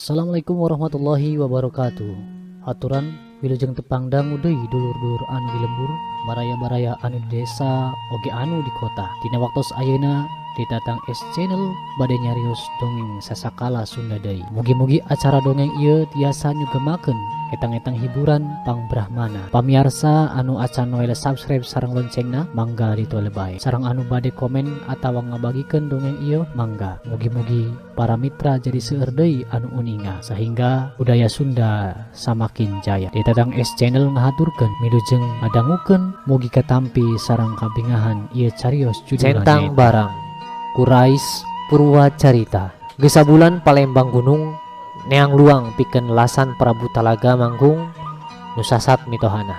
Assalamualaikum warahmatullahi wabarakatuh. Aturan wilujeng tepang dangu deui dulur-dulur anu di lembur, baraya-baraya anu di desa, oge anu di kota. Dina waktos ayeuna di Tatang S Channel bade nyarios dongeng sasakala Sunda deui. Mugi-mugi acara dongeng ieu tiasa nyugemakeun etang-etang hiburan pangbrahmana. Pamiarsa anu acan noel subscribe sareng loncengna mangga ditoele bae. Sareng anu bade komen atawa ngabagikeun dongeng ieu mangga. Mugi-mugi para mitra jadi seueur deui anu uninga sehingga budaya Sunda samakin jaya. Di Tatang S Channel ngahaturkeun wilujeng ngadangukeun, mugi katampi sareng kabingahan ieu carios judulna Centang nyaeta Barang ku Rais Purwacarita. Geus sabulan Palembang Gunung neang luang pikeun lasan Prabu Talaga Manggung nu sasat mitohana.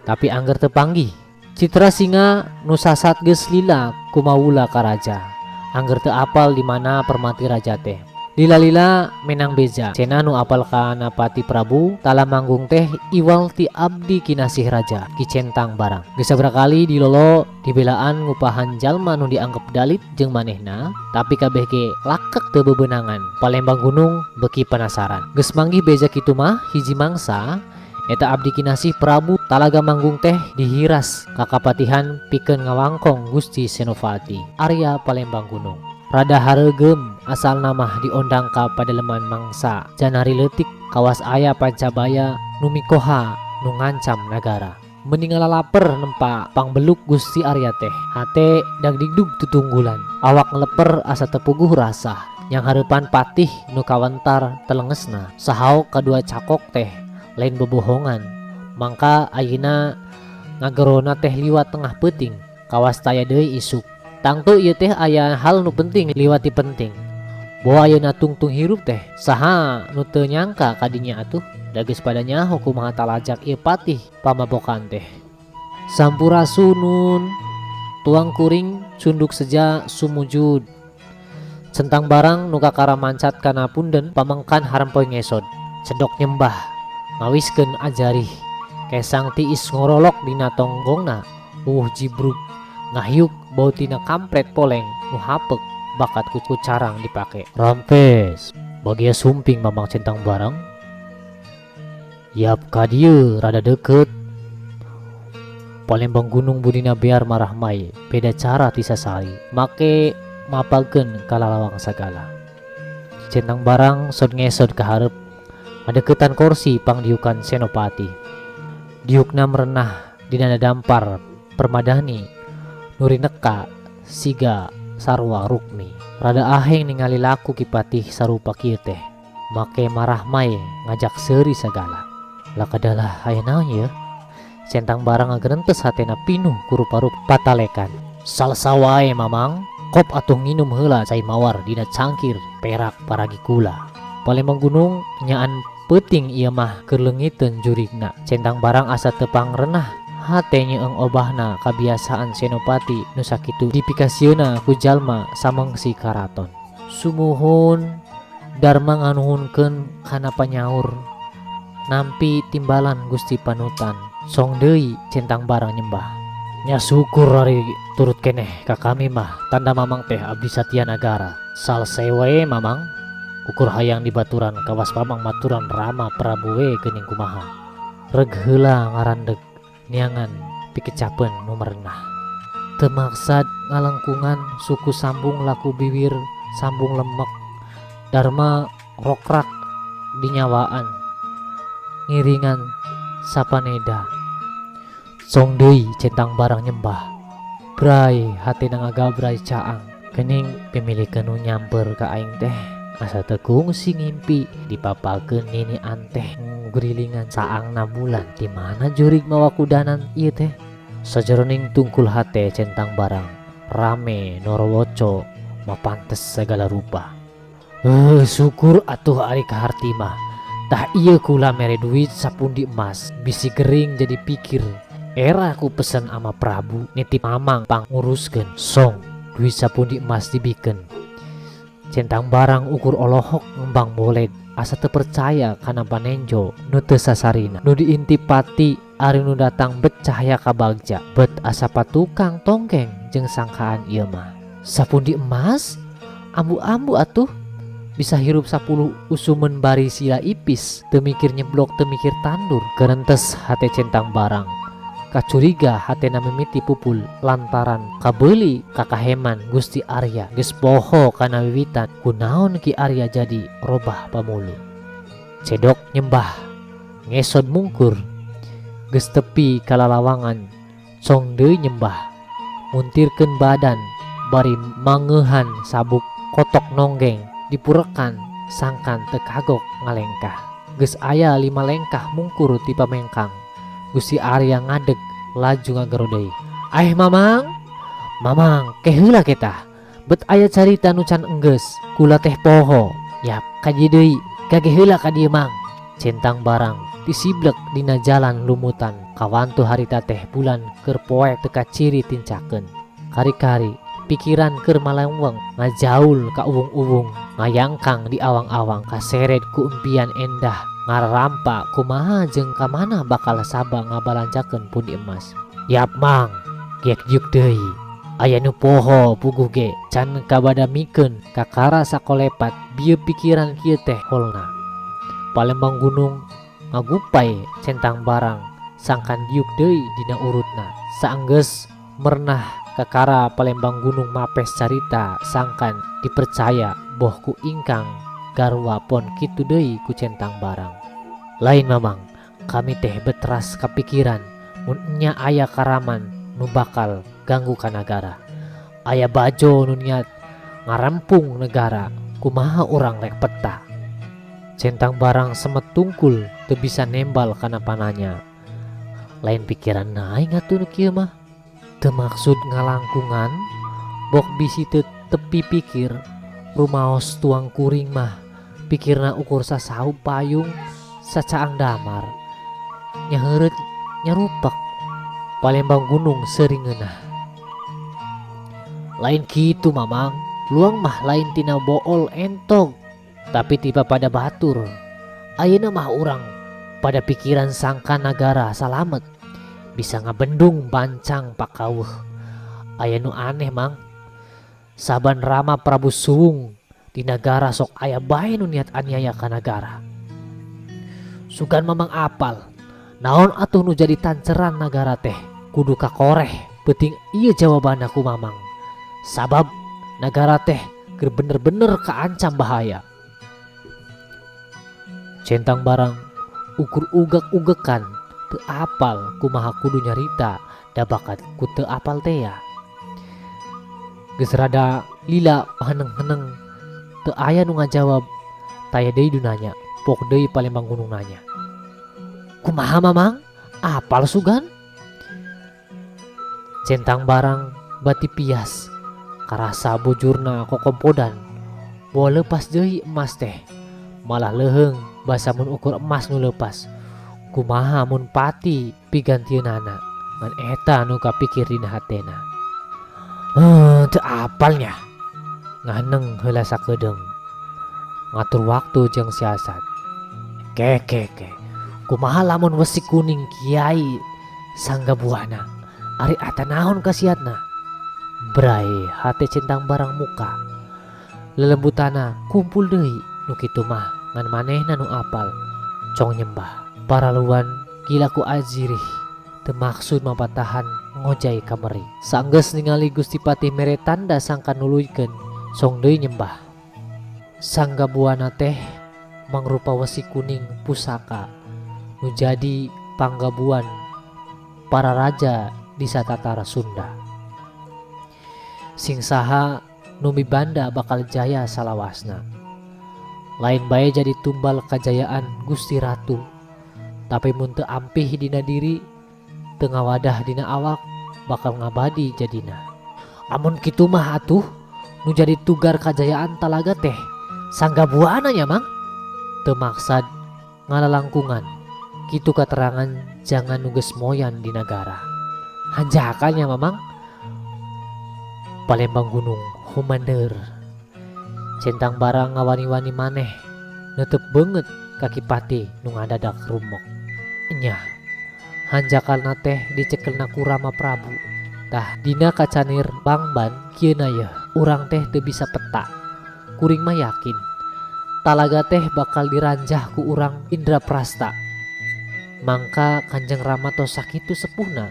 Tapi angger teu panggih. Citra Singa nu sasat geus lila kumawula ka raja. Angger teu apal di mana permati raja teh. Lila-lila menang beja. Cenah nu apal kana Pati Prabu Tala Manggung teh iwal ti abdi kinasih raja Ki Centang Barang. Geus sabaraha kali dilolo dibelaan ngupahan jalma nu dianggap dalit jeung manehna, tapi kabeh ge lakek teu bebenangan. Palembang Gunung beuki penasaran. Geus manggih beja kitu mah hiji mangsa eta abdi kinasih Prabu Talaga Manggung teh dihiras ka kapatihan pikeun ngawangkong Gusti Senopati Arya Palembang Gunung. Rada hareugem asalna mah diondang ka padaleman mangsa janari leutik kawas aya pancabaya nu mikoha nu ngancam nagara. Meni ngalalaper nempa pangbeluk Gusti Arya teh. Hate dagdigdug tutunggulan. Awak ngeleper asa teu puguh rasa. Yang hareupan patih nu kawentar telengesna. Sahaok kadua cakok teh lain bobohongan. Mangka ayeuna ngagerona teh liwat tengah peuting. Kawas taya deui isuk. Tangtu ieu teh aya hal nu penting liwat ti penting. Boa ayeuna tungtung hirup teh saha nu teu nyangka kadinya atuh. Da geus pada nyaho kumaha talajak ieu patih pamabokan teh. Sampurasun, tuang kuring cunduk seja sumujud. Centang Barang nu kakara mancat kana punden pamengkan harempoy ngesod. Cedok nyembah ngawiskeun ajarih. Kesang tiis ngorolok dina tonggongna wuh jibrug ngahiuk bau tina kampret poleng nu hapek bakat ku carang dipake. Rampes bagia sumping Mamang Centang Barang. Yap ka dieu rada deket. Palembang Gunung budina bear marahmai beda cara ti sasari make mapageun ka lalawang sagala. Centang Barang sod ngesod ka hareup ngadeukeutan korsi pangdiukan Senopati. Diukna merenah dina dampar permadani nu rineka siga sarwa rukmi. Rada aheng ningali laku Ki Patih sarupa kieu teh make marahmai ngajak seuri sagala. Lakadalah aya naon yeuh? Centang Barang ngagerentes hatena pinuh ku rupa-rupa patalekan. Salsa wae Mamang, kop atuh nginum heula cai mawar dina cangkir perak paragi kula. Palembang Gunung nyaan peuting ieu mah keur leungiteun jurigna. Centang Barang asa teu pangrenah hate nyeeng obahna kabiasaan Senopati nu sakitu dipikasieuna ku jalma samengsi karaton. Sumuhun Darma nganuhunkeun kana panyaur nampi timbalan Gusti Panutan. Song deui Centang Barang nyembah. Nya syukur ari turut keneh ka kami mah tanda Mamang teh abdi satia nagara. Salse wae Mamang, ukur hayang dibaturan kawas Mamang maturan Rama Prabu we geuning kumaha. Reg heula ngarandeg neangan pikecapeun nu merenah. Teu maksad ngalengkungan suku sambung laku biwir sambung lemek. Darma rokrak dinyawaan ngiringan sapaneda. Song deui Centang Barang nyembah. Bray hatena ngagabray caang. Kening pimilikeun nu nyamper ka aing teh asa teu kungsi ngimpi dipapakeun nini anteh ngugrilingan saangna bulan. Di mana jurig mawa kudanan ieu teh? Sajeroning tungkul hate Centang Barang rame norowoco mapantes segala rupa. Syukur atuh ari kaharti mah. Tah ieu kula mere duit sapundi emas bisi gering jadi pikir. Era ku pesen ama Prabu nitip Mamang panguruskeun. Song duit sapundi emas dibikeun. Centang Barang ukur olohok ngembang boled asa teu percaya kana panenjo nu teu sasarina. Nu diintip pati ari nu datang bet cahaya kabagja bet asa patukang tongkeng jeung sangkaan ieu mah. Sapundi emas ambu-ambu atuh. Bisa hirup 10 usumeun bari sila ipis, teu mikir nyeblok teu mikir tandur. Gerentes hate centang barang, kacuriga hatena mimiti pupul lantaran kabeuli kakaheman Gusti Arya geus poho kana wiwitan kunaon Ki Arya jadi robah pamulu. Cedok nyembah ngesod mungkur geus tepi ka lalawangan cong deui nyembah muntirkeun badan bari mangeuhan sabuk kotok nonggeng dipurekan sangkan teu kagok ngalengkah. Geus aya 5 lengkah mungkur ti pamengkang. Gusti Arya ngadeg laju ngagero deui. Aeh mamang, mamang keheula kita. Bet aya carita nu can enggeus, kula teh poho. Yap, kaji deui, gage heula ka dieu mang. Centang barang disiblek dina jalan lumutan. Kawantu harita teh bulan keur poek teu kaciri tincakeun. Kari-kari pikiran keur maleweng ngajaul ka uwung-uwung, ngayangkang di awang-awang kaseret ku impian endah ngararampa kumaha jeung ka mana bakal saba ngabalanjakeun pundi emas. Yap mang, giek diuk deui. Aya nu poho puguh ge can kabadamikeun kakara sakolepat bieu pikiran kieu teh holna. Palembang gunung ngagupai centang barang sangkan diuk deui dina urutna. Saenggeus merenah kakara Palembang gunung mapes carita sangkan dipercaya boh ku ingkang garwa pon kitu deui ku centang barang. Lain mamang, kami teh betras kapikiran mun nya aya karaman nu bakal ganggu ka nagara. Aya bajo nu niat ngarempung negara, kumaha urang rek peta. Centang barang semet tungkul teu bisa nembal kana pananya. Lain pikiran aing atuh nu kieu mah. Teu maksud ngalangkungan, bok bisi teu tepi pikir rumaos tuang kuring mah pikirna ukur sasaup payung sacaang damar nyaheureut nyarupak. Palembang gunung seuring ngeunah. Lain kitu mamang, luang mah lain tina bool entog tapi tiba pada batur. Ayeuna mah urang pada pikiran sangka nagara salamet bisa ngabendung bancang pakaweuh. Aya nu aneh mang, saban Rama Prabu Suwung di nagara sok aya bae nu niat aniaya ka nagara. Sugan mamang apal naon atuh nu jadi tanceran nagara teh kudu kakoreh peuting ieu jawabanna ku mamang. Sabab nagara teh keur bener-bener kaancam bahaya. Centang barang ukur ugek-ugekan teu apal kumaha kudu nyarita da bakat ku teu apal teh ya. Geus rada lila heneng-heneng teu aya nu ngajawab, taya deui du nanya, pok deui Palembang gunung nanya. Kumaha mamang? Apal sugan? Centang barang bati pias karasa bujurna kokompodan moal leupas deui emas teh, malah leuheung basa mun ukur emas nu leupas. Kumaha mun pati pigantieunana ngan eta nu kapikir dina hatena. Teu apalnya. Nganeng heula sakedeung ngatur waktu jeung siasat. Ke ke ke kumaha lamun wesi kuning kiai Sangga Buana ari ata naon kasiatna. Bray hate centang barang muka lelembutana kumpul deui nu kitu mah ngan manehna nu apal cong nyembah. Paraluan gila ku azirih teu maksud mapatahan ngojay kameri. Sanggeus ningali Gusti Patih mere tanda sangkan nuluykeun song deui nyembah. Sangga Buana teh mangrupa wesi kuning pusaka nu jadi panggabuan para raja di satatara Sunda. Sing saha nu mibanda bakal jaya salawasna. Lain bae jadi tumbal kajayaan Gusti Ratu, tapi mun teu ampih dina diri, teu ngawadah dina awak, bakal ngabadi jadina. Amun kitu mah atuh nu jadi tugar kajayaan talaga teh Sangga Buana nya mang. Teu maksad ngalalangkungan kitu katerangan jangan nu geus moyan di nagara. Hanjakalnya mamang. Palembang gunung humander. Centang barang ngawani-wani maneh netep beungeut ka Ki Patih nu ngadadak rumok. Nyah, hanjakalna teh dicekelna ku Rama Prabu. Tah dina kacanir bangban kieu na yeuh urang teh teu bisa peta. Kuring mah yakin Talaga teh bakal diranjah ku urang Indraprasta. Mangka Kanjeng Rama tos sakitu sepuhna.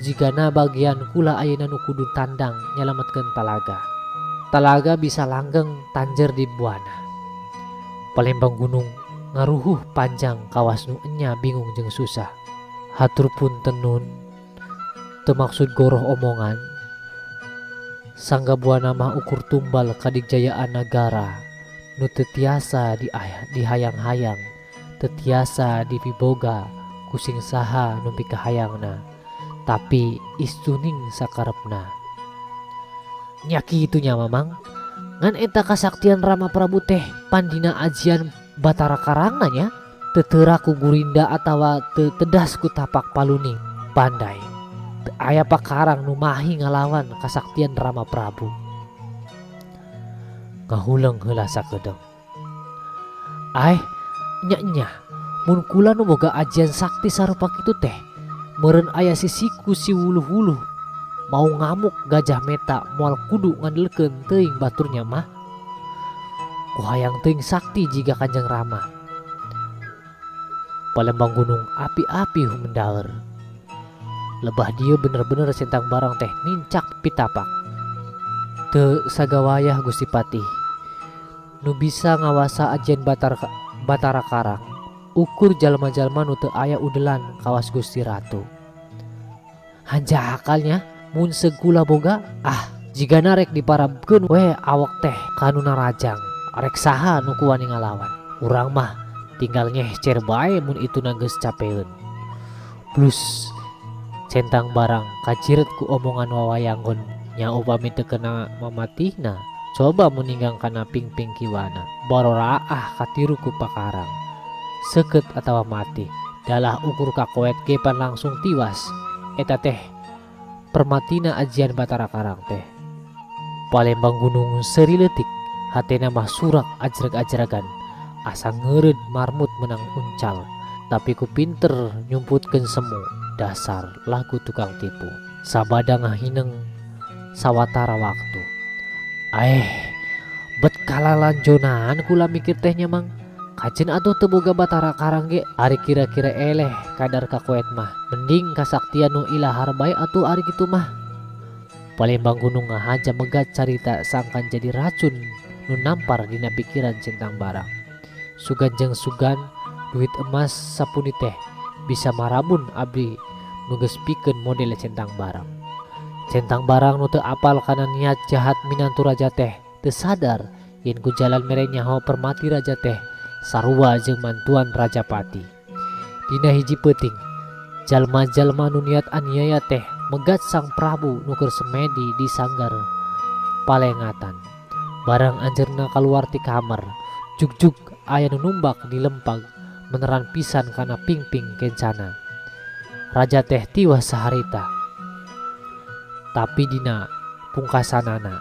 Jigana bagian kula ayeuna nu kudu tandang nyalametkeun talaga. Talaga bisa langgeng tanjer di buana. Palembang Gunung ngaruhuh panjang kawas nu enya bingung jeung susah. Hatur punten nun, teu maksud goroh omongan. Sangga buana mah ukur tumbal kadigjayaan nagara nu teu tiasa dihayang-hayang, teu tiasa dipiboga ku sing saha nu pikahayangna, tapi istuning sakarepna. Nya kitu nya Mamang, ngan eta kasaktian Rama Prabu teh pandina ajian Batara Karangna nya, teu teurak ku gurinda atawa teu tedas ku tapak paluning pandai. Teu aya pakarang nu mahi ngalawan kasaktian Rama Prabu. Ngahuleng heula sakedeung. Aeh, nya-nya, mun kula nu boga ajian sakti sarupa kitu teh, meureun aya sisiku si wuluh-wuluh mau ngamuk Gajah Meta moal kudu ngandelkeun teuing baturnya mah. Ku hayang teuing sakti jiga Kanjeng Rama. Palembang Gunung api-api humendaeur. Lebah dieu bener-bener centang barang teh nincak pitapak. Teu sagawayah Gusti Patih nu bisa ngawasa ajian Batara Karang ukur jalma-jalma nu teu aya udelan kawas Gusti Ratu. Hanjakal nya mun segula boga ah jigana rek diparabkeun we awak teh ka nu narajang rek saha nu kuwani ngalawan. Urang mah tinggal nyehcer bae mun ituna geus capeun. Plus centang barang kaciret ku omongan wawayanggon nya upami teu kena mamatihna coba mun ninggang kana pingping kiwana baroraah katiru ku pakarang seukeut atawa mati dalah ukur kakoet ge pan langsung tiwas eta teh permatina ajian Batara Karang teh. Palembang Gunung seuri leutik hatena mah surak ajreg-ajregan asa ngeureud marmut menang uncal tapi ku pinter nyumputkeun semu dasar lagu tukang tipu. Sabada ngahineng sawatara waktu. Aeh, bet kalalanjonan kula mikir teh nya Mang. Kajeun atuh teu boga Batara Karang ge ari kira-kira eleh kadar kakoet mah. Mending kasaktian nu ilahar bae atuh ari kitu mah. Palembang Gunung ngahaja megat carita sangkan jadi racun nu nampar dina pikiran centang barang. Sugan jeung sugan duit emas sapuni teh bisa marabun abdi nu geus pikeun model centang barang. Centang barang nu teu apal kana niat jahat minantu raja teh teu sadar yen ku jalan mere nyaho permati raja teh sarua jeung mantuan Raja Pati. Dina hiji peuting jalma-jalma nu niat aniaya teh megat Sang Prabu nu keur semedi di sanggar palengatan. Barang anjeunna kaluar ti kamar, jugjug aya nu numbak di lempag meneran pisan kana pingping kencana. Raja teh tiwas saharita. Tapi dina pungkasanana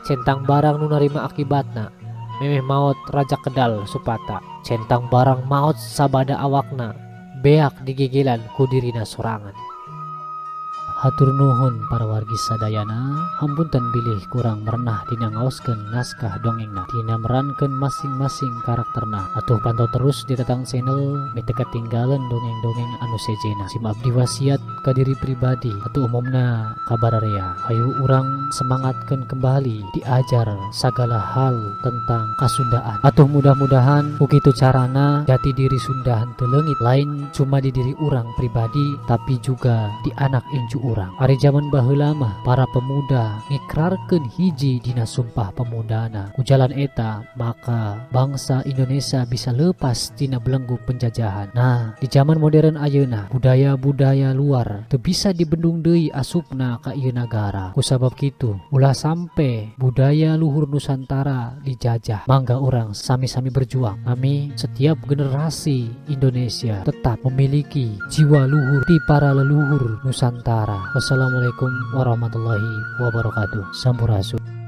centang barang nu narima akibatna memeh maot Raja Kedal Supata. Centang barang maot sabada awakna beak digegelan ku dirina sorangan. Hatur nuhun para wargi sadayana, hapunten bilih kurang merenah dina ngaoskeun naskah dongengna, dina merankeun masing-masing karakterna. Atuh pantau terus di Tatang Channel meh teu katinggalan dongeng-dongeng anu sejena. Sim abdi wasiat ka diri pribadi atau umumna ka bararea. Hayu urang semangatkeun kembali diajar sagala hal tentang kasundaan. Atuh mudah-mudahan ku kitu carana jati diri Sunda henteu leungit, lain cuma di diri urang pribadi tapi juga di anak incu urang. Ari jaman baheula mah para pemuda ngikrarkeun hiji dina sumpah pemudana. Ku jalan eta maka bangsa Indonesia bisa lepas tina belenggu penjajahan. Nah, di zaman modern ayeuna budaya-budaya luar teu bisa dibendung deui asupna ka ieu nagara. Kusabab kitu ulah sampe budaya luhur Nusantara dijajah. Mangga urang sami-sami berjuang. Kami setiap generasi Indonesia tetap memiliki jiwa luhur di para leluhur Nusantara. Wassalamualaikum warahmatullahi wabarakatuh. Sampurasun.